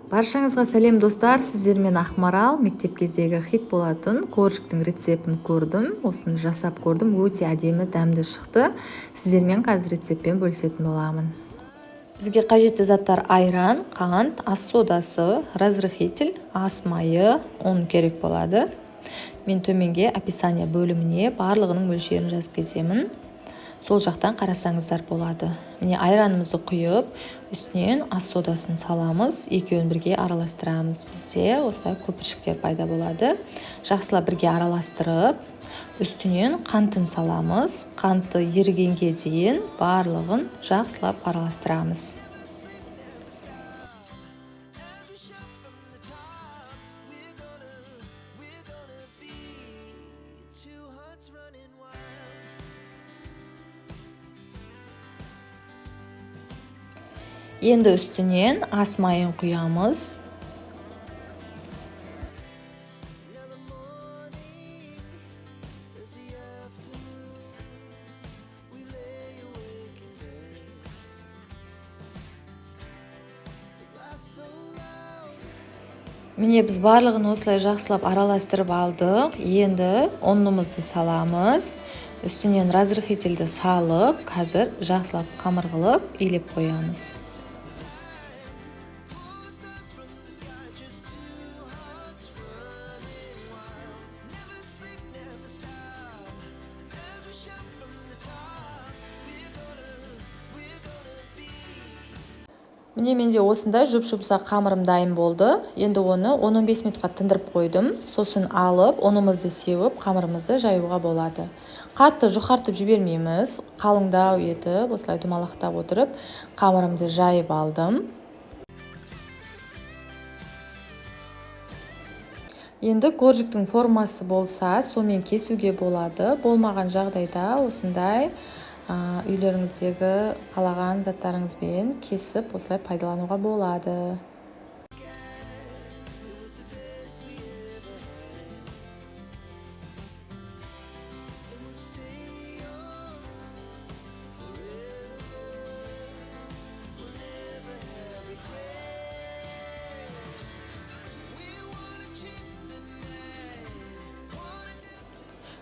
Баршаңызға сәлем, достар! Сіздермен Ақмарал. Мектеп кездегі хит болатын коржиктің рецептін көрдім, осыны жасап көрдім, өте әдемі, дәмді шықты. Сіздермен қазір рецептпен бөлісетін боламын. Бізге қажетті заттар: айран, қант, ас содасы, разрыхлитель, ас майы, ұн керек болады. Мен төменге описание бөліміне барлығының мөлшерін жазып кетемін, сол жақтан қарасаңыздар болады. Міне, айранымызды құйып, үстінен ас содасын саламыз, екеуін бірге араластырамыз. Бізде осылай көпіршіктер пайда болады. Жақсылап бірге араластырып, үстінен қантын саламыз. Қанты ерігенге дейін барлығын жақсылап араластырамыз. Енді үстінен ас майын құямыз. Міне, біз барлығын осылай жақсылап араластырып алдық. Енді ұнымызды саламыз, үстінен разрыхлительді салып, қазір жақсылап қамыр қылып илеп қоямыз. Міне, менде осындай жұп-жұмсақ қамырым дайын болды. Енді оны 10-15 минутқа тындырып қойдым. Сосын алып, ұнымызды сеуіп, қамырымызды жаюға болады. Қатты жұқартып жібермейміз, қалыңдау етіп, осылай домалақтап отырып, қамырымды жайып алдым. Енді коржиктің формасы болса, сонымен кесуге болады. Болмаған жағдайда осындай үйлеріңіздегі қалаған заттарыңызбен кесіп, осылай пайдалануға болады.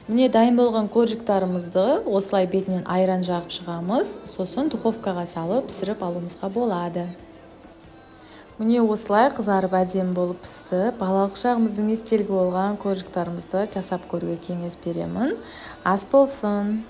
Міне, дайын болған коржиктарымызды осылай бетінен айран жағып шығамыз, сосын духовкаға салып пісіріп алуымызға болады. Міне, осылай қызарып, әдемі болып пісті. Балалық шағымыздың естелігі болған коржиктарымызды жасап көруге кеңес беремін. Ас болсын!